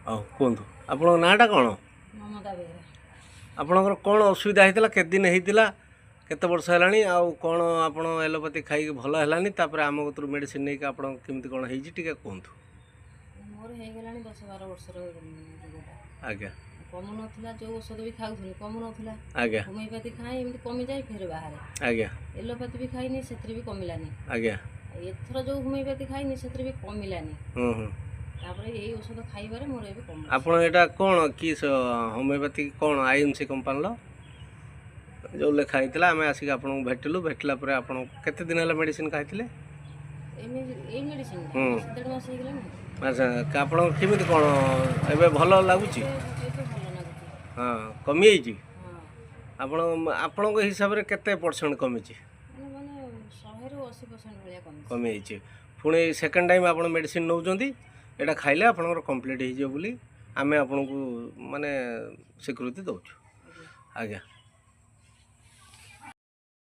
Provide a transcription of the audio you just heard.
ହଉ କୁହନ୍ତୁ, ଆପଣଙ୍କ ନାଁଟା କ'ଣ? ମମତା ବେହେରା। ଆପଣଙ୍କର କ'ଣ ଅସୁବିଧା ହେଇଥିଲା, କେତେ ଦିନ ହେଇଥିଲା, କେତେ ବର୍ଷ ହେଲାଣି, ଆଉ କ'ଣ ଆପଣ ଏଲୋପାଥି ଖାଇକି ଭଲ ହେଲାନି, ତାପରେ ଆମ କତୁରୁ ମେଡ଼ିସିନ ନେଇକି ଆପଣ କେମିତି କ'ଣ ହେଇଛି ଟିକେ କୁହନ୍ତୁ। ମୋର ହେଇଗଲାଣି 10-12 ବର୍ଷର ରୋଗଟା। ଆଜ୍ଞା। କମୁନଥିଲା, ଯେଉଁ ଔଷଧ ବି ଖାଉଥିଲି କମୁନଥିଲା। ଆଜ୍ଞା। ହୋମିଓପାଥି ଖାଏ, ଏମିତି କମିଯାଏ, ଫେର ବାହାରେ। ଆଜ୍ଞା। ଏଲୋପାଥି ବି ଖାଇନି, ସେଥିରେ ବି କମିଲାନି। ଆଜ୍ଞା। ଏଥର ଯେଉଁ ହୋମିଓପାଥି ଖାଇନି, ସେଥିରେ ବି କମିଲାନି। ହୁଁ ହୁଁ ତାପରେ ଏଇ ଔଷଧ ଖାଇବାରେ ମୋର ଏବେ କମୁଛି। ଆପଣ ଏଇଟା କ'ଣ କି ହୋମିଓପାଥି କ'ଣ ଆଇଏମସି କମ୍ପାନୀର ଯେଉଁ ଲେଖା ହେଇଥିଲା, ଆମେ ଆସିକି ଆପଣଙ୍କୁ ଭେଟିଲୁ। ଭେଟିଲା ପରେ ଆପଣ କେତେ ଦିନ ହେଲା ମେଡ଼ିସିନ ଖାଇଥିଲେ? ଏଇ ମେଡ଼ିସିନ 1.5 ମାସ ହେଇଗଲାଣି। ଆଚ୍ଛା, ଆପଣ କେମିତି କ'ଣ ଏବେ ଭଲ ଲାଗୁଛି? ଏବେ ଭଲ ଲାଗୁଛି। ହଁ, କମିଯାଇଛି? ହଁ। ଆପଣ ଆପଣଙ୍କ ହିସାବରେ କେତେ ପରସେଣ୍ଟ କମିଛି? ମାନେ 100ରୁ 80% ଭଳିଆ କମିଛି। କମିଯାଇଛି। ପୁଣି ସେକେଣ୍ଡ ଟାଇମ୍ ଆପଣ ମେଡ଼ିସିନ ନେଉଛନ୍ତି, ଏଇଟା ଖାଇଲେ ଆପଣଙ୍କର କମ୍ପ୍ଲିଟ୍ ହେଇଯିବ ବୋଲି ଆମେ ଆପଣଙ୍କୁ ମାନେ ସ୍ୱୀକୃତି ଦେଉଛୁ। ଆଜ୍ଞା।